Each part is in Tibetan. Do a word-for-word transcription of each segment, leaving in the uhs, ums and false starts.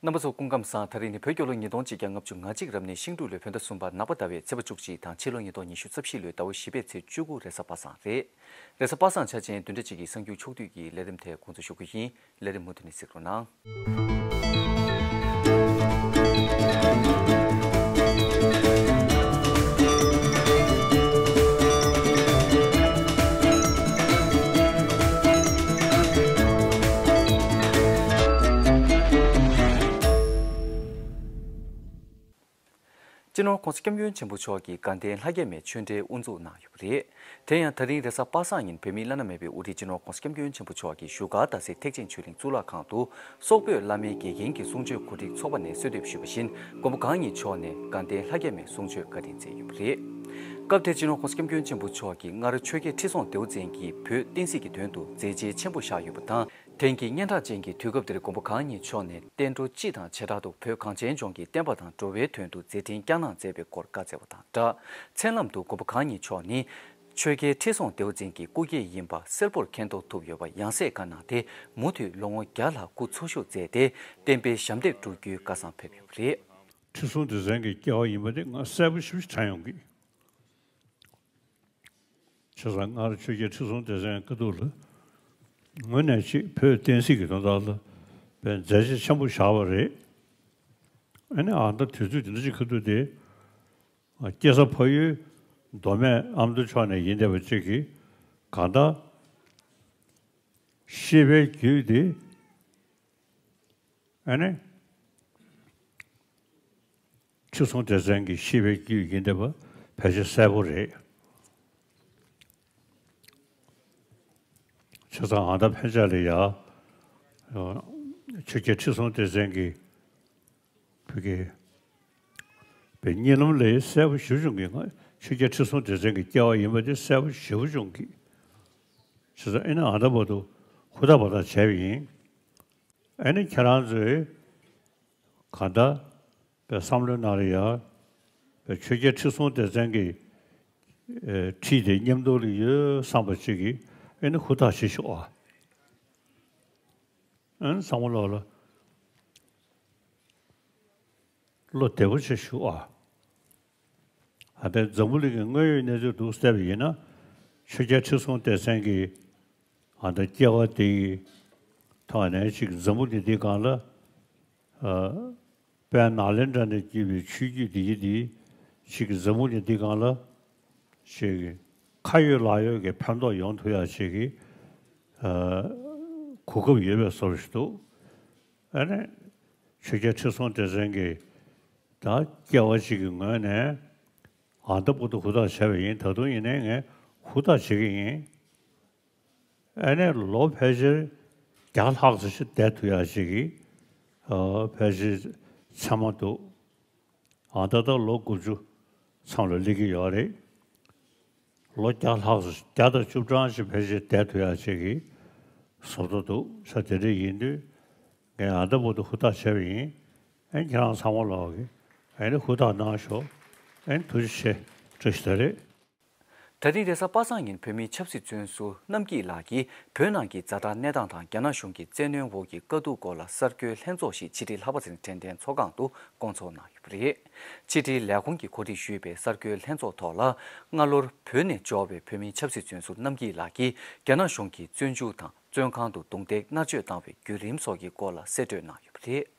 རྣམ་པ་ཚོ་སྐུ་ཁམས་བཟང་། ད་རིང་ནི་བོད་རྒྱལ་ལོ་ཉིས་སྟོང་ཆིག་བརྒྱ་ལྔ་བཅུ་ང་གཅིག་རབ་གནས་ཤིང་འབྲུག་ལོའི་བོད་ཟླ་གསུམ་པ་ནག་པ་ཟླ་བའི་ཚེས་པ་བཅུ་གཅིག་དང་ཕྱི་ལོ་ཉིས་སྟོང་ཉི་ཤུ་རྩ་བཞི་ལོའི་ཟླ་བ་བཞི་པའི་ཚེས་བཅུ་དགུ་རེས་གཟའ་པ་སངས་རེད། རེས་གཟའ་པ་སངས་ཆ་ཅན་བདུན་ཕྲག་གཅིག་གི་གསར་འགྱུར་ཕྱོགས་བསྡུས་ཀྱི་ལས་རིམ་དེ་འགོ་འཛུགས་ཞུ་གི་ཡིན། ལས་རིམ་མུ་མཐུད་ནས་གཟིགས་རོགས་གནང་། སྤྱི་ནོར་༸གོང་ས་༸སྐྱབས་མགོན་ཆེན་པོ་མཆོག་གིས་དགའ་ལྡན་ལྷ་རྒྱལ་མའི་ཆོས་འབྲེལ་དབུ་འཛུགས་གནང་ཡོད་པ་རེད། དེ་ཡང་ད་རིང་རེས་གཟའ་པ་སངས་ཉིན་བོད་མིའི་བླ་ན་མེད་པའི་དབུ་ཁྲིད་སྤྱི་ནོར་༸གོང་ས་༸སྐྱབས་མགོན་ཆེན་པོ་མཆོག་གིས་བཞུགས་སྒར་རྡ་སའི་ཐེག་ཆེན་ཆོས་གླིང་གཙུག་ལག་ཁང་དུ་སོག་པོའི་བླ་མའི་དགེ་རྒན་གྱི་གསུང་ཆོས་གོ་སྒྲིག་ཚོགས་པ་ནས་གསོལ་འདེབས་ཞུས་པ་བཞིན། མགོན་པོ་གང་ཉིད་མཆོག་ནས་དགའ་ལྡན་ལྷ་རྒྱལ་མའི་གསུང་ཆོས་བཀའ་དྲིན་སྩལ་ཡོད་པ་རེད། སྐབས་དེར་སྤྱི་ནོར་༸གོང་ས་༸སྐྱབས་མགོན་ཆེན་པོ་མཆོག་གིས་སྔར་ཆོས་རྒྱལ་ཁྲི་སྲོང་ལྡེའུ་བཙན་གྱིས་བོད་བསྟན་སྲིད་ཀྱི་དོན་དུ་མཛད་རྗེས་ཆེན་པོ་བཞག་ཡོད་པ་དང་། དེང་གི་སྙན་གྲགས་ཅན་གྱི་དུས་སྐབས་འདིར་མགོན་པོ་གང་ཉིད་མཆོག་ནས་བསྟན་འགྲོ་སྤྱི་དང་བྱེ་བྲག་ཏུ་བོད་གངས་ཅན་ལྗོངས་ཀྱི་བསྟན་པ་དང་འགྲོ་བའི་དོན་དུ་མཛད་འཕྲིན་བསྐྱངས་གནང་མཛད་པའི་སྐོར་བཀའ་སྩལ་བ་དང་སྦྲགས། མཚན་ལམ་དུ་མགོན་པོ་གང་ཉིད་མཆོག་ནི་ཆོས་རྒྱལ་ཁྲི་སྲོང་ལྡེའུ་བཙན་གྱི་སྐུ་སྐྱེ་ཡིན་པ་གསལ་པོར་མཁྱེན་རྟོགས་ཐུབ་ཡོད་པ་ཡང་སེ་བཀའ་གནང་སྟེ། མུ་མཐུད་ལོ་ངོ་བརྒྱ་ལྷག་སྐུ་འཚོ་བཞུགས་མཛད་དེ། བསྟན་པའི་ཞབས་འདེགས་སྒྲུབ་རྒྱུའི་བཀའ་བཟང་ཕེབས་ཡོད་པ་རེད། ཁྲི་སྲོང་ལྡེ་བཙན་གྱི་སྐྱེ་བ་ཡིན་པ་དེ་ང་གསལ་པོ་ཞེ་པོ་ཅིག་དྲན་ཡོང་གི། བྱས་ཙང་སྔར་ཆོས་རྒྱལ་ཁྲི་སྲོང་ལྡེ་བཙན་བཀའ་བསྡུར་ལ་ངོས་ནས་ཅིག་བོད་བསྟན་སྲིད་ཀྱི་དོན་དག་ལ་དཔེ་མཛད་རྗེས་ཆེན་པོ་བཞག་པ་རེད། ཨ་ནི་ཨ་ད་དུས་ཚོད་དེ་འདྲ་ཅིག་ཁ་ཐུག་དེ་སྐྱེ་ས་ཕ་ཡུལ་མདོ་སྨད་ཨ་མདོ་ཕྱོགས་ནས་ཡིན་བསྡད་པ་ཅིག་གིས་གང་ལྟར་ཤེས་པའི་རྒྱུད་དེ་ཨ་ནི། ཁྲི་སྲོང་ལྡེ་བཙན་གྱི་ཤེས་པའི་རྒྱུད་ཡིན་བསྡད་པ་ཕལ་ཆེར་གསལ་པོ་རེད། བྱས་ཙང་ཨ་ད་ཕན་ཆད་ལ་ཡ། ཆོས་རྒྱལ་ཁྲི་སྲོང་ལྡེ་བཙན་གྱི་བོད་ཀྱི་པའི་གཉིད་ལམ་ལས་གསལ་པོ་ཞེ་པོ་བྱུང་གི། ང་ཆོས་རྒྱལ་ཁྲི་སྲོང་ལྡེ་བཙན་གྱི་སྐྱེ་བ་ཡིན་པ་དེ་གསལ་པོ་ཞེ་པོ་བྱུང་གི། བྱས་ཙང་ཨེ་ན་ཨ་ད་བར་དུ་ཧུར་ཐག་འབད་ཐག་བྱས་པ་ཡིན། ཨེ་ནི་ཁྱེད་རང་ཚོས་གང་ལྟར་པའི་བསམ་བློའི་ནང་ལ་ཡ་པའི་ཆོས་རྒྱལ་ཁྲི་སྲོང་ལྡེ་བཙན་གྱི་ཨེ་ཁྲིད་དེ་མཉམ་དུ་ལ་ཡོད་བསམ་པ་ཅིག་གིས་ཨེ་ནི་ཧུར་ཐག་བྱེད་ཤོག་ཨ། ཨེ་ནི་ཚང་མ་ལོག་ལ་བློ་བདེ་པོ་བྱེད་ཤོག་ཨ། ཨ་ད་འཛམ་བུ་གླིང་གི་དངོས་ཡོད་གནས་ཚུལ་འདུག་བལྟས་པ་ཡིན་ན། ཆོས་རྒྱལ་ཁྲི་སྲོང་ལྡེ་བཙན་གྱིས་ཨ་ད་སྐྱེ་བ་དེ་ཡི་ཐོག་ནས་ཅིག་འཛམ་བུ་གླིང་འདི་སྒང་ལ་ཨ་དཔལ་ནཱ་ལེནྡྲ་ནས་བརྒྱུད་པའི་ཆོས་བརྒྱུད་འདི་ཡི་དེ་ཅིག་འཛམ་བུ་གླིང་འདི་སྒང་ལ་ཅིག་ཁ་ཡོད་ལག་ཡོད་ཀྱི་ཕན་ཐོགས་ཡོང་ཐུབ་ཡག་ཅིག་གི་ཨ་གོ་སྐབས་ཡོད་པའི་བཟོ་འདྲ་ཞིག་འདུག་ཨ་ནི་ཆོས་རྒྱལ་ཁྲི་སྲོང་ལྡེ་བཙན་གྱིས་ད་སྐྱེ་བ་གཅིག་གི་ངོས་ནས་ཨ་ད་བར་དུ་ཧུར་ཐག་བྱས་པ་ཡིན། ད་དུང་ཡིན་ནའི་ངས་ཧུར་ཐག་བྱེད་ཀྱི་ཡིན། ཨ་ནི་ལོ་ཕལ་ཆེར་བརྒྱ་ལྷག་ཙམ་ཞིག་བསྡད་ཐུབ་ཡག་ཅིག་གི་ཨ་ཕལ་ཆེར་མཚན་མ་འདུག་ཨ་ད་ལྟ་ལོ་དགུ་བཅུ་མཚམས་ལ་སླེབས་ཀྱི་ཡོད་རེད། ལོ་བརྒྱ་ལྷག་ཙམ་བརྒྱ་དང་བཅུ་གྲངས་ཤིག་ཕལ་ཆེར་བསྡད་ཐུབ་ཡག་ཅིག་གི་བཟོ་འདྲ་འདུག་ས་དེ་འདྲ་ཡིན་དུས་ངས་ཨ་ད་བར་དུ་ཧུར་ཐག་བྱས་པ་ཡིན། ཨ་ནི་ཁྱེད་རང་ཚང་མ་ལོག་གི་ཨ་ནི་ཧུར་ཐག་གནང་ཤོག་ཨ་ནི་ཐུགས་རྗེ་ཆེ། བཀྲ་ཤིས་བདེ་ལེགས། ད་རིང་རེས་གཟའ་པ་སངས་ཉིན་བོད་མིའི་ཆབ་སྲིད་བཙོན་ཟུར་རྣམ་སྐྱིད་ལགས་ཀྱིས་བོད་ནང་གི་ཛ་དྲག་གནས་སྟངས་དང་རྒྱ་ནག་གཞུང་གི་བཙན་གནོན་འོག་གི་དཀའ་སྡུག་སྐོར་ལ་གསར་འགོད་ལྷན་ཚོགས་ཤིག་ཕྱི་དྲིལ་ལྷག་པ་འཛིན་དྲན་རྟེན་ཚོགས་ཁང་དུ་བསྐོང་ཚོགས་གནང་ཡོད་པ་རེད། ཕྱི་དྲིལ་ལས་ཁུངས་ཀྱིས་གོ་སྒྲིག་ཞུས་པའི་གསར་འགོད་ལྷན་ཚོགས་ཐོག་ལ། སྔ་ལོར་བོད་ནས་འབྱོར་བའི་བོད་མིའི་ཆབ་སྲིད་བཙོན་ཟུར་རྣམ་སྐྱིད་ལགས་ཀྱིས་རྒྱ་ནག་གཞུང་གིས་བཙོན་འཇུག་དང་བཙོན་ཁང་དུ་རྡུང་རྡེག་མནར་གཅོད་བཏང་བའི་བརྒྱུད་རིམ་སོགས་ཀྱི་སྐོར་ལ་གསལ་བཀྲོལ་གནང་ཡོད་པ་རེད།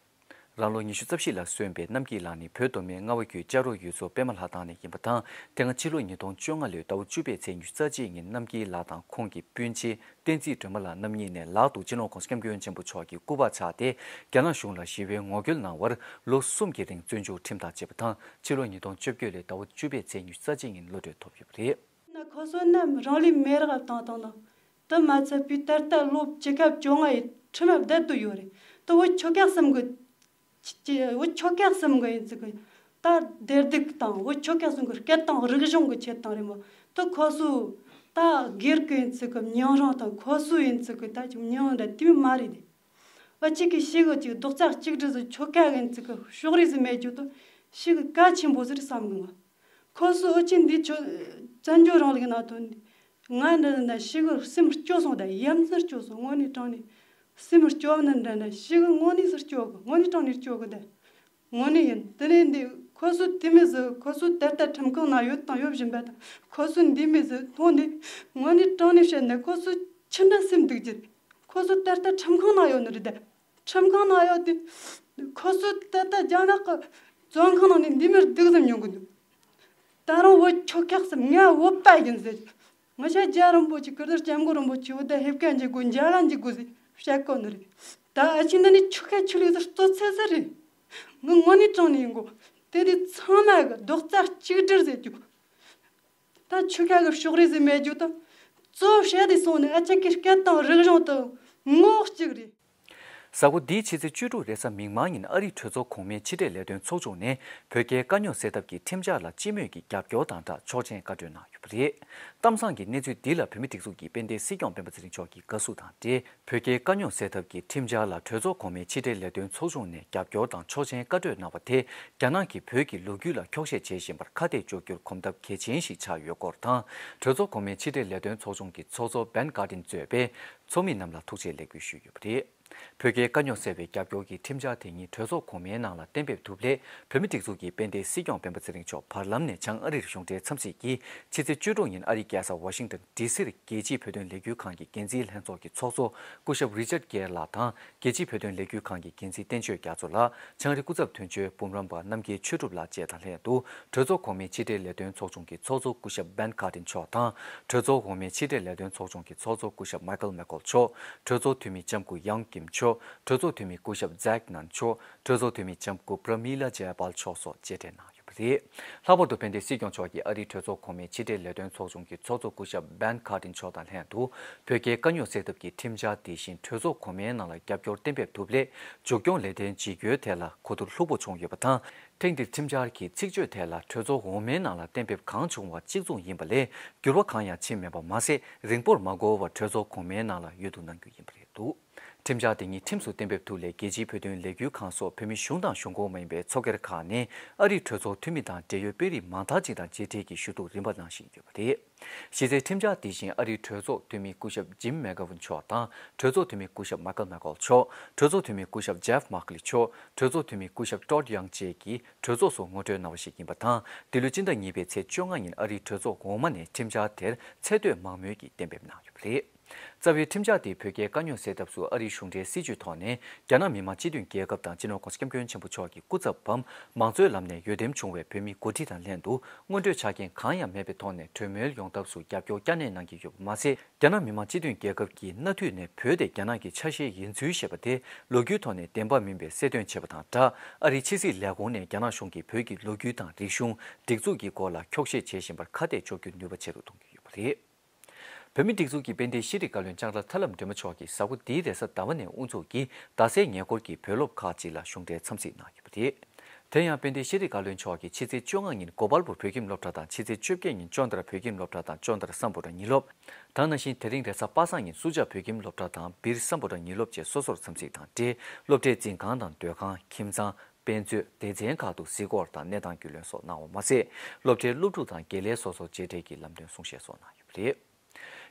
རང་ལོ་ཉི་ཤུ་རྩ་བཞི་ལ་སོན་པའི་རྣམ་སྐྱིད་ལགས་ནི་བོད་མདོ་སྨད་རྔ་བ་རྒྱུད་ལྕགས་རོགས་ཡུལ་ཚོ་པད་མ་ལྷ་ཐང་ནས་ཡིན་པ་དང་། དེ་སྔ་ཕྱི་ལོ་ཉིས་སྟོང་བཅོ་ལྔ་ལོའི་ཟླ་བ་བཅུ་པའི་ཚེས་ཉི་ཤུ་རྩ་གཅིག་ཉིན་རྣམ་སྐྱིད་ལགས་དང་ཁོང་གི་སྤུན་མཆེད་བསྟན་འཛིན་སྒྲོལ་མ་ལགས་རྣམ་གཉིས་ནས་ལག་ཏུ་སྤྱི་ནོར་༸གོང་ས་༸སྐྱབས་མགོན་ཆེན་པོ་མཆོག་གི་སྐུ་པར་ཆགས་ཏེ། རྒྱ་ནག་གཞུང་ལ་ཞི་བའི་ངོ་རྒོལ་གནང་བར་ལོ་གསུམ་གྱི་རིང་བཙོན་འཇུག་ཁྲིམས་ཐག་བཅད་པ་དང་། ཕྱི་ལོ་ཉིས་སྟོང་བཅོ་བརྒྱད་ལོའི་ཟླ་བ་བཅུ་པའི་ཚེས་ཉི་ཤུ་རྩ་གཅིག་ཉིན་གློད་གྲོལ་ཐོབ་ཡོད་པ་རེད། ན་ཁོ་ཚོ་ནམ་རང་ལུས་མེ་རག་བཏང་བཏང་ན། དེ་མ་ཚད་པའི་ད་ལྟ་ལོ་བཅུ་ཁ་བཅོ་ལྔ་ཡི་ཁྲིམས་བསྡད་དུ་ཡོད་རེད། དེ་བོད་ཆོལ་ཁ་གསུམ་གི་ཆ་ཆ་བོད་ཆོལ་ཁ་གསུམ་གི་ཡིན་ཚུལ་གི་ད་བདེ་སྡུག་དང་བོད་ཆོལ་ཁ་གསུམ་གི་སྐད་དང་རིག་གཞུང་གི་ཆེད་དང་རེད་མོ། དེ་ཁོ་ཚོ་ད་སྒེར་གི་ཡིན་ཚུལ་གི་མྱིང་རང་དང་ཁོ་ཚོ་ཡིན་ཚུལ་གི་ད་ཅིག་མྱིང་འདྲ་དེ་མ་རེད་དེ། ཨ་ཅིག་གི་ཞིག་གི་ཅིག་རྡོག་རྩ་གཅིག་སྒྲིལ་ཟིག་ཆོལ་ཁ་གི་ཡིན་ཚུལ་གི་ཕྱོགས་རིས་ཟིག་མེད་རྒྱུ་དེ་ཞིག་གི་གལ་ཆེན་པོ་ཟིག་རེད་བསམ་གི་ང་། ཁོ་ཚོ་ཨུ་ཆི་འདི་ཆོ་བཙན་བྱོལ་རིང་ལུགས་ནང་དོན་འདི་ང་འདི་ན་ཞི་གི་སེམས་སྐྱོ་སོང་། ད་ཡ་མཚན་སྐྱོ་སོང་། དངོས་གནས་དྲང་ནས་ སེམས་སྐྱོ་བ་ནི་འདྲ་ན་ཞིག་དངོས་གནས་སུ་སྐྱོ་གི། དངོས་གནས་དྲང་ནས་སྐྱོ་གི་དེ། དངོས་གནས་ཡིན། དེ་ནས་འདི་ཁོ་ཚོ་དེ་མི་ཟིག་ཁོ་ཚོ་ད་ལྟ་ཁྲིམས་ཁང་ནང་ཡོད་དང་ཡོད་བཞིན་པ་དང་། ཁོ་ཚོ་འདི་མི་ཟིག་ཐོན་ནས་དངོས་གནས་དྲང་ནས་བཤད་ན་ཁོ་ཚོ་ཅི་འདྲ་སེམས་སྡུག་རྒྱུ་རེད། ཁོ་ཚོ་ད་ལྟ་ཁྲིམས་ཁང་ནང་ཡོད་ནི་རེད་དེ། ཁྲིམས་ཁང་ནང་ཡོད་དེ། ཁོ་ཚོ་ད་ལྟ་རྒྱ་ནག་གི་བཙོན་ཁང་ནང་ནས་འདི་མི་སྡུག་ཙམ་མྱོང་གི་འདུག་ད་རུང་བོད་ཁྱོད་ཁག་སམ། ང་བོད་པ་ཡིན་ཟེར། ང་ཤ་རྒྱལ་རིན་པོ་ཆེ་ཀིརྟི་སྐྱབས་མགོན་རིན་པོ་ཆེ་བོད་ད་ཧེབ་ཀ་འཇིག་དགོས། འཇའ་ག་འཇིག་དགོས་ཟེར་བཤད་གོ་ནི་རེད། ད་ཨ་ཆི་འདི་ནི་ཆུ་ཁ་ཆུ་ལུག་ཟེར་ལྟོ་ཚེ་ཟེར་རེད། ངི་དངོས་གནས་དྲང་ནས་ཡིན་གོ། དེ་དེ་ཚང་མ་གི་རྡོག་རྩ་གཅིག་སྒྲིལ་ཟེར་རྒྱུ། ད་ཆུ་ཁ་གི་ཕྱོགས་རིས་ཟེར་མེད་རྒྱུ་དང་། གཙོ་བཤད་དེ་སོང་ནས་ཨ་ཅག་གི་སྐད་དང་རིག་གཞུང་དང་ངོ་གཅིག་རེད། གཟའ་འཁོར་འདིའི་ཕྱི་ཚེས་བཅུ་དྲུག་རེས་གཟའ་མིག་དམར་ཉིན་ཨ་རིའི་གྲོས་ཚོགས་གོང་མའི་ཕྱི་འབྲེལ་ལས་དོན་ཚོགས་ཆུང་ནས་བོད་རྒྱའི་དཀའ་རྙོག་སེལ་ཐབས་ཀྱི་ཁྲིམས་འཆར་ལ་སྤྱི་མོས་ཀྱི་རྒྱབ་སྐྱོར་དང་སྦྲགས་ཆོག་མཆན་བཀའ་འཁྲོལ་གནང་ཡོད་པ་རེད། གཏམ་བཟང་གི་གནས་ཚུལ་འདི་ལ་བོད་མི་སྒྲིག་འཛུགས་ཀྱི་དཔལ་ལྡན་སྲིད་སྐྱོང་སྤེན་པ་ཚེ་རིང་མཆོག་གིས་དགའ་བསུ་དང་འབྲེལ། བོད་རྒྱའི་དཀའ་རྙོག་སེལ་ཐབས་ཀྱི་ཁྲིམས་འཆར་ལ་གྲོས་ཚོགས་གོང་མའི་ཕྱི་འབྲེལ་ལས་དོན་ཚོགས་ཆུང་ནས་རྒྱབ་སྐྱོར་དང་ཆོག་མཆན་བཀའ་འཁྲོལ་གནང་བ་དེ། རྒྱ་ནག་གིས་བོད་ཀྱི་ལོ་རྒྱུས་ལ་འཁྱོག་བཤད་བྱེད་བཞིན་པར་ཁ་གཏད་གཅོག་རྒྱུར་གོམ་སྟབས་གལ་ཆེན་ཞིག་ཆགས་ཡོད་སྐོར་དང་། གྲོས་ཚོགས་གོང་མའི་ཕྱི་འབྲེལ་ལས་དོན་ཚོགས་ཆུང་གི་ཚོགས་གཙོ་བན་ཀར་ཏིན་གཙོས་པའི་ཚོགས་མི་རྣམས་ལ་ཐུགས་རྗེ་ལེགས་འབུལ་ཞུས་ཡོད་པ་རེད། བོད་རྒྱའི་དཀའ་རྙོག་སེལ་བའི་རྒྱབ་སྐྱོར་གྱི་ཁྲིམས་འཆར་དེ་ཉིད་གྲོས་ཚོགས་གོང་མའི་ནང་ལ་གཏན་འབེབས་ཐུབ་སླད། བོད་མི་སྒྲིག་འཛུགས་ཀྱི་དཔལ་ལྡན་སྲིད་སྐྱོང་སྤེན་པ་ཚེ་རིང་མཆོག་བར་ལམ་ནས་བྱང་ཨ་རིར་གཞུང་འབྲེལ་འཚམས་གཟིགས་ཀྱིས། ཕྱི་ཚེས་བཅུ་དྲུག་ཉིན་ཨ་རིའི་རྒྱལ་ས་ཝ་ཤིང་ཏན་ཌི་སིར་རྒྱལ་སྤྱིའི་བོད་དོན་ལས་འགུལ་ཁང་གི་འགན་འཛིན་ལྷན་ཚོགས་ཀྱི་ཚོགས་གཙོ་སྐུ་ཞབས་རི་ཅར་གེར་ལགས་དང་། རྒྱལ་སྤྱིའི་བོད་དོན་ལས་འགུལ་ཁང་གི་འགན་འཛིན་བསྟན་ཆོས་རྒྱ་མཚོ་ལགས། བྱང་རི་སྐུ་ཚབ་དོན་གཅོད་འབུམ་རམས་པ་རྣམ་རྒྱལ་ཆོས་གྲུབ་ལགས་བཅས་དང་ལྷན་དུ། གྲོས་ཚོགས་གོང་མའི་ཕྱི་འབྲེལ་ལས་དོན་ཚོགས་ཆུང་གི་ཚོགས་གཙོ་སྐུ་ཞབས་བན་ཀར་ཏིན་མཆོག་དང་། གྲོས་ཚོགས་འོག་མའི་ཕྱི་འབྲེལ་ལས་དོན་ཚོགས་ཆུང་གི་ཚོགས་གཙོ་སྐུ་ཞབས་མའི་ཀལ་མེག་ཀོལ་མཆོག་གྲོས་ཚོགས་འཐུས་མི་ལྕམ་སྐུ་ཡང་ཀིམ་མཆོག་གྲོས་ཚོགས་འཐུས་མི་སྐུ་ཞབས་ཛེག་ནན་མཆོག་གྲོས་ཚོགས་འཐུས་མི་ལྕམ་སྐུ་པྲ་མི་ལ་ཇེ་པཱལ་མཆོག་སོགས་མཇལ་འཕྲད་གནང་ཡོད་པ་རེད། ལྷག་པར་དུ་དཔལ་ལྡན་སྲིད་སྐྱོང་མཆོག་གིས་ཨ་རིའི་གྲོས་ཚོགས་གོང་མའི་ཕྱི་འབྲེལ་ལས་དོན་ཚོགས་ཆུང་གི་ཚོགས་གཙོ་སྐུ་ཞབས་བན་ཀར་ཏིན་མཆོག་དང་ལྷན་དུ། བོད་རྒྱའི་དཀའ་རྙོག་སེལ་ཐབས་ཀྱི་ཁྲིམས་འཆར་དེ་བཞིན་གྲོས་ཚོགས་གོང་མའི་ནང་ལ་རྒྱབ་སྐྱོར་གཏན་འབེབས་ཐུབ་སླད། མཇུག་སྐྱོང་ལས་དོན་ཇི་དགོས་ཐད་ལ་གོ་བསྡུར་ལྷུག་པོ་བྱུང་ཡོད་པ་དང་། ཐེངས་འདིར་ཁྲིམས་འཆར་གྱི་ཚིག་བརྗོད་ཐད་ལ་གྲོས་ཚོགས་འོག་མའི་ནང་ལ་གཏན་འབེབས་གང་བྱུང་བ་གཅིག་མཚུངས་ཡིན་པ་ལས། འགྱུར་བ་གང་ཡང་ཕྱིན་མེད་པ་མ་ཟད། རིང་པོར་མ་འགོར་བར་གྲོས་ཚོགས་གོང་མའི་ནང་ལ་འོས་བསྡུ་གནང་རྒྱུ་ཡིན་པ་རེད་འདུག་ཁྲིམས་འཆར་དེ་ཉིད་ཁྲིམས་སུ་གཏན་འབེབས་ཐུབ་སླད། རྒྱལ་སྤྱིའི་བོད་དོན་ལས་འགུལ་ཁང་སོགས་བོད་མི་གཞུང་དང་གཞུང་ཁོངས་མ་ཡིན་པའི་ཚོགས་སྒེར་ཁག་ནས་ཨ་རིའི་གྲོས་ཚོགས་འཐུས་མི་དང་འབྲེལ་ཡོད་དཔོན་རིགས་མང་དག་ཅིག་དང་མཇལ་འཕྲད་ཀྱིས་ཞུ་གཏུག་རིམ་པ་གནང་བཞིན་ཡོད་པ་རེད། གཞི་རྩའི་ཁྲིམས་འཆར་དེ་བཞིན་ཨ་རིའི་གྲོས་ཚོགས་འཐུས་མི་སྐུ་ཞབས་ཇིམ་མེག་གྷ་ཝན་མཆོག་དང་། གྲོས་ཚོགས་འཐུས་མི་སྐུ་ཞབས་མའི་ཀལ་མེག་ཀོལ་མཆོག་གྲོས་ཚོགས་འཐུས་མི་སྐུ་ཞབས་ཇེབ་མཱ་ཁི་ལི་མཆོག་གྲོས་ཚོགས་འཐུས་མི་སྐུ་ཞབས་ཊོཌ་ཡང་བཅས་ཀྱིས་གྲོས་ཚོགས་སུ་ངོ་སྤྲོད་གནང་བ་ཞིག་ཡིན་པ་དང་། འདི་ལོའི་སྤྱི་ཟླ་གཉིས་པའི་ཚེས་བཅོ་ལྔ་ཉིན་ཨ་རིའི་གྲོས་ཚོགས་འོག་མ་ནས་ཁྲིམས་འཆར་དེར་ཚད་མཐོའི་མང་མོས་ཀྱིས་གཏན་འབེབས་གནང་ཡོད་པ་རེད། རྩ་བའི་ཁྲིམས་འཆར་དེས་བོད་རྒྱའི་དཀའ་རྙོག་སེལ་ཐབས་སུ་ཨ་རིའི་གཞུང་འབྲེལ་སྲིད་བྱུས་ཐོག་ནས་རྒྱ་ནག་མི་དམངས་སྤྱི་མཐུན་རྒྱལ་ཁབ་དང་སྤྱི་ནོར་༸གོང་ས་༸སྐྱབས་མགོན་ཆེན་པོ་མཆོག་གི་སྐུ་ཚབ་བམ་མང་གཙོའི་ལམ་ནས་འོས་འདེམས་བྱུང་བའི་བོད་མིའི་འགོ་ཁྲིད་དང་ལྷན་དུ། སྔོན་འགྲོའི་ཆ་རྐྱེན་གང་ཡང་མེད་པའི་ཐོག་ནས་གྲོས་མོལ་ཡོང་ཐབས་སུ་རྒྱབ་སྐྱོར་བསྐྱར་ནན་གནང་གི་ཡོད་པ་མ་ཟད། རྒྱ་ནག་མི་དམངས་སྤྱི་མཐུན་རྒྱལ་ཁབ་ཀྱིས་གནའ་དུས་ནས་བོད་དེ་རྒྱ་ནག་གི་ཆ་ཤས་ཡིན་ཚུལ་བཤད་པ་དེ་ལོ་རྒྱུས་ཐོག་ནས་བདེན་པ་མིན་པའི་གསལ་སྟོན་བྱས་པ་དང་སྦྲགས། ཨ་རིའི་ཕྱི་སྲིད་ལས་ཁུངས་ནས་རྒྱ་ནག་གཞུང་གིས་བོད་ཀྱི་ལོ་རྒྱུས་དང་རིག་གཞུང་། སྒྲིག་འཛུགས་ཀྱི་སྐོར་ལ་འཁྱོག་བཤད་བྱེད་བཞིན་པར་ཁ་གཏད་གཅོག་རྒྱུའི་ནུས་པ་ཆེ་རུ་གཏོང་གི་ཡོད་པ་རེད། བོད་མིའི་སྒྲིག་འཛུགས་ཀྱི་དཔལ་ལྡན་ཤེས་རིག་བཀའ་བློན་ལྕང་ར་ཐར་ལམ་སྒྲོལ་མ་མཆོག་གིས་གཟའ་འཁོར་འདིའི་རེས་གཟའ་ཟླ་བ་ནས་དབུ་འཛུགས་ཀྱིས་རྡ་སའི་ཉེ་འཁོར་གྱི་བོད་སློབ་ཁག་ཅིག་ལ་གཞུང་འབྲེལ་འཚམས་གཟིགས་གནང་ཡོད་པ་རེད། དེ་ཡང་དཔལ་ལྡན་ཤེས་རིག་བཀའ་བློན་མཆོག་གིས་ཕྱི་ཚེས་བཅོ་ལྔ་ཉིན་གོ་པལ་པུར་བོད་ཁྱིམ་སློབ་གྲྭ་དང་ཕྱི་ཚེས་བཅོ་བརྒྱད་ཉིན་ཅོན་ཏར་བོད་ཁྱིམ་སློབ་གྲྭ་དང་ཅོན་ཏར་སམ་བྷོ་ཊ་གཉིས་སློབ། དེ་ནང་བཞིན་དེ་རིང་རེས་གཟའ་པ་སངས་ཉིན་སུ་ཇཱ་བོད་ཁྱིམ་སློབ་གྲྭ་དང་བིར་སམ་བྷོ་ཊ་གཉིས་སློབ་བཅས་སོ་སོར་འཚམས་གཟིགས་དང་འབྲེལ། སློབ་གྲྭའི་འཛིན་ཁང་དང་སྡོད་ཁང་། ཁྱིམ་ཚང་། དཔེ་མཛོད། སྡེ་ཚན་ཁག་ཏུ་གཟིགས་སྐོར་དང་གནས་སྟངས་རྒྱུས་ལོན་སོགས་གནང་བ་མ་ཟད། སློབ་གྲྭའི་སློབ་ཕྲུག་དང་དགེ་ལས་སོ་སོར་མཇལ་འཕྲད་ཀྱིས་ལམ་སྟོན་གསུང་བཤད་སོགས་གནང་ཡོད་པ་རེད།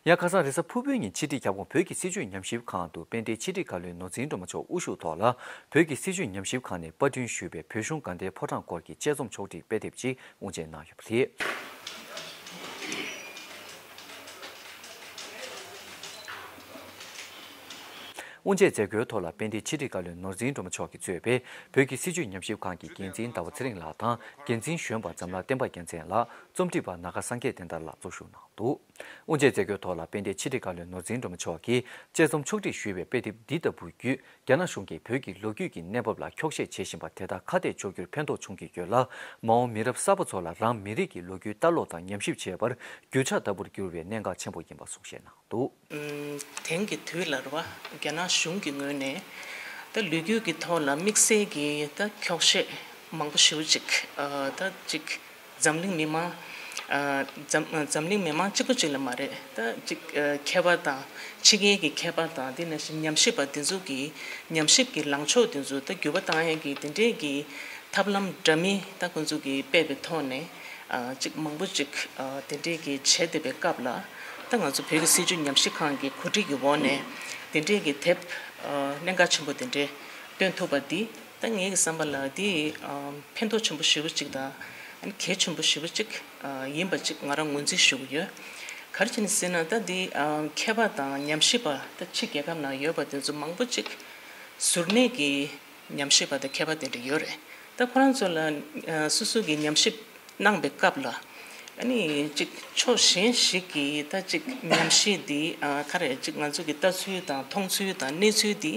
ཡང་ཁ་སང་རེས་གཟའ་ཕུར་བུའི་ཉིན་ཕྱི་དྲིལ་ཁྱབ་ཁོངས་བོད་ཀྱི་སྲིད་བྱུས་ཉམས་ཞིབ་ཁང་དུ་དཔལ་ལྡན་ཕྱི་དྲིལ་བཀའ་བློན་ནོར་འཛིན་སྒྲོལ་མ་མཆོག་དབུ་བཞུགས་ཐོག་ལ། བོད་ཀྱི་སྲིད་བྱུས་ཉམས་ཞིབ་ཁང་ནས་པར་སྐྲུན་ཞུས་པའི་བོད་གཞུང་དགའ་ལྡན་ཕོ་བྲང་སྐོར་གྱི་དཔྱད་རྩོམ་ཕྱོགས་བསྒྲིགས་དཔེ་དེབ་ཅིག་དབུ་འབྱེད་གནང་ཡོད་པ་རེད། དབུ་འབྱེད་མཛད་སྒོའི་ཐོག་ལ་དཔལ་ལྡན་ཕྱི་དྲིལ་བཀའ་བློན་ནོར་འཛིན་སྒྲོལ་མ་མཆོག་གིས་གཙོས་པའི་བོད་ཀྱི་སྲིད་བྱུས་ཉམས་ཞིབ་ཁང་གི་འགན་འཛིན་ཟླ་བ་ཚེ་རིང་ལགས་དང་། འགན་འཛིན་གཞོན་པ་འཛམ་ལྷ་བསྟན་པ་རྒྱལ་མཚན་ལགས། རྩོམ་སྒྲིག་པ་ན་ག་སངས་རྒྱས་བསྟན་དར་ལགས་གཙོ་བཞུགས་གནང་འདུག་དབུ་འབྱེད་མཛད་སྒོའི་ཐོག་ལ་དཔལ་ལྡན་ཕྱི་དྲིལ་བཀའ་བློན་ནོར་འཛིན་སྒྲོལ་མ་མཆོག་གིས་དཔྱད་རྩོམ་ཕྱོགས་བསྒྲིགས་ཞུས་པའི་དཔེ་དེབ་འདི་ལྟ་བུ་བརྒྱུད། རྒྱ་ནག་གཞུང་གིས་བོད་ཀྱི་ལོ་རྒྱུས་ཀྱི་གནས་བབ་ལ་འཁྱོག་བཤད་བྱེད་བཞིན་པ་དེ་དག་ཁ་གཏད་གཅོག་རྒྱུར་ཕན་ཐོགས་བྱུང་གི་ཡོད་ལ། མ་འོངས་མི་རབས་གསར་པ་ཚོ་ལ་རང་མི་རིགས་ཀྱི་ལོ་རྒྱུས་ལྟ་ཀློག་དང་ཉམས་ཞིབ་བྱེད་པར་རྒྱུ་ཆ་ལྟ་བུར་གྱུར་བའི་གནད་འགག་ཆེན་པོ་ཡིན་པ་གསུང་བཤད་གནང་འདུག་དེང་གི་དུས་ལ་རེད་བ། རྒྱ་ནག་གཞུང་གི་ངོས་ནས་ད་ལོ་རྒྱུས་ཀྱི་ཐོག་ལ་དམིགས་བསལ་གྱི་ད་འཁྱོག་བཤད་མང་པོ་ཞེ་པོ་ཅིག་ཨ་ད་ཅིག་འཛམ་གླིང་མི་མང་ཨ་འཛམ་འཛམ་གླིང་མི་མང་གཅིག་པོ་གཅིག་ལ་མ་རེད། ད་ཅིག་ཨ་མཁས་པ་དང་ཕྱི་རྒྱལ་གྱི་མཁས་པ་དང་དེ་ནང་བཞིན་ཉམས་ཞིབ་པ་དེ་ཚོ་གི་ཉམས་ཞིབ་ཀྱི་ལངས་ཕྱོགས་དེ་ཚོ་ད་འགྱུར་བ་བཏང་ཡས་ཀྱི་དེ་འདྲས་ཀྱི་ཐབས་ལམ་འདྲ་མིན་ད་ཁོང་ཚོ་གིས་སྤེལ་བའི་ཐོག་ནས་ཨ་ཅིག་མང་པོ་ཅིག་ཨ་དེ་འདྲས་ཀྱི་བྱས་བསྡད་པའི་སྐབས་ལ། ད་ང་ཚོ་བོད་ཀྱི་སྲིད་བྱུས་ཉམས་ཞིབ་ཁང་གི་གོ་སྒྲིག་གི་འོག་ནས་དེ་འདྲས་ཀྱི་དེབ་ གནད་འགག་ཆེན་པོ་དེ་འདྲས་སྟོན་ཐུབ་པ་འདི་ད་ངེད་ཀྱི་བསམ་པ་ལ་འདི་ཕན་ཐོགས་ཆེན་པོ་ཞེ་པོ་ཅིག་དང་གལ་ཆེན་པོ་ཞེ་པོ་ཅིག་ཡིན་པ་ཅིག་ང་རང་ངོས་འཛིན་ཞུ་གི་ཡོད། ག་རེ་བྱས་ནས་ཟེར་ན་ད་འདི་མཁས་པ་དང་ཉམས་ཞིབ་པ་ད་ཕྱི་རྒྱལ་ཁབ་ནང་ཡོད་པ་དེ་ཚོ་མང་པོ་ཅིག་གཟུར་གནས་ཀྱི་ཉམས་ཞིབ་པ་དང་མཁས་པ་དེ་འདྲ་ཡོད་རེད། ད་ཁོ་རང་ཚོ་ལ་སོ་སོ་གི་ཉམས་ཞིབ་གནང་པའི་སྐབས་ལ་ཨ་ནི་ཅིག་ཕྱོགས་གཞན་ཞིག་གིས་ད་ཅིག་ཉམས་ཞིབ་འདི་ག་རེ་ཅིག་ང་ཚོ་གི་ལྟ་ཚུལ་དང་མཐོང་ཚུལ་དང་གནས་ཚུལ་འདི་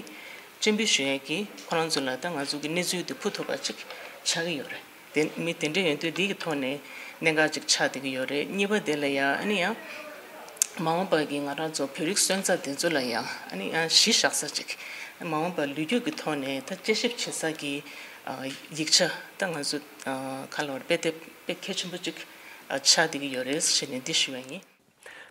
སྤྱན་འབུལ་ཞུ་ཡས་ཀྱི་ཁོ་རང་ཚོ་ལ་ད་ང་ཚོ་གི་གནས་ཚུལ་འདི་ཕུལ་ཐུབ་པ་ཅིག་ཆགས་ཀྱི་ཡོད་རེད། དེ་མི་དེ་འདྲ་ཡོང་དུས་འདི་གི་ཐོག་ནས་གནད་འགག་ཅིག་ཆགས་བསྡད་ཀྱི་ཡོད་རེད། གཉིས་པ་དེ་ལ་ཡང་ཨ་ནི་ཡང་མ་འོངས་པ་གི་ང་རང་ཚོ་བོད་རིགས་སོན་རྩ་དེ་ཚོ་ལ་ཡང་ཨ་ནི་ཡང་གཞི་བཞག་ས་ཅིག་མ་འོངས་པ་ལོ་རྒྱུས་ཀྱི་ཐོག་ནས་ད་དཔྱད་ཞིབ་བྱེད་ས་གི་ཡིག་ཆ་ད་ང་ཚོ་ག་ལ་བར་དཔེ་དེབ་དཔེ་གལ་ཆེན་པོ་ཅིག་ཆགས་བསྡད་ཀྱི་ཡོད་རེད་ཞེས་ནས་འདི་ཞུ་བ་ཡིན།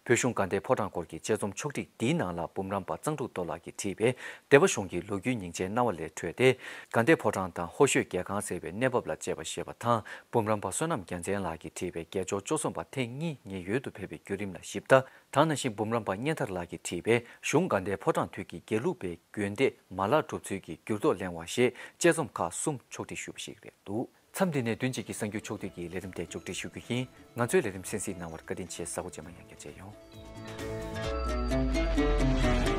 བོད་གཞུང་དགའ་ལྡན་ཕོ་བྲང་སྐོར་གྱི་དཔྱད་རྩོམ་ཕྱོགས་སྒྲིག་འདིའི་ནང་ལ་འབུམ་རམས་པ་གཙང་ཕྲུག་རྡོ་ལགས་ཀྱིས་བྲིས་པའི་སྡེ་པ་གཞུང་གི་ལོ་རྒྱུས་སྙིང་རྗེའི་སྣང་བ་ལས་འཕྲོས་ཏེ། དགའ་ལྡན་ཕོ་བྲང་དང་ཧོ་ཤོད་རྒྱལ་ཁང་ཟེར་བའི་གནས་བབ་ལ་དཔྱད་པ་ཞེས་པ་དང་། འབུམ་རམས་པ་བསོད་ནམས་རྒྱལ་མཚན་ལགས་ཀྱིས་བྲིས་པའི་རྒྱལ་མཆོག་བཅུ་གསུམ་པ་ཐེངས་གཉིས་ངེད་ཡུལ་དུ་ཕེབས་པའི་བརྒྱུད་རིམ་ལ་ཞིབ་ལྟ། ད་ག་ནང་བཞིན་འབུམ་རམས་པ་གཉན་ཐར་ལགས་ཀྱིས་བྲིས་པའི་གཞུང་དགའ་ལྡན་ཕོ་བྲང་དུས་ཀྱི་དགེ་ལུགས་པའི་དགོན་སྡེ་མ་ལག་གྲུབ་ཚུལ་གྱི་འགྱུར་ལྡོག་གླེང་བ་ཞེས་དཔྱད་རྩོམ་ཁག་གསུམ་ཕྱོགས་སྒྲིག་ཞུས་པ་ཞིག་རེད་འདུག་མཚམས་འདི་ནས་བདུན་གཅིག་གི་གསར་འགྱུར་ཕྱོགས་བསྡུས་ཀྱི་ལས་རིམ་དེ་མཇུག་སྒྲིལ་ཞུ་རྒྱུ་ཡིན། ང་ཚོའི་ལས་རིམ་གསན་གཟིགས་གནང་བར་བཀའ་དྲིན་ཆེ། གཟའ་འཁོར་རྗེས་མ་ཡང་བསྐྱར་མཇལ་ཡོང་།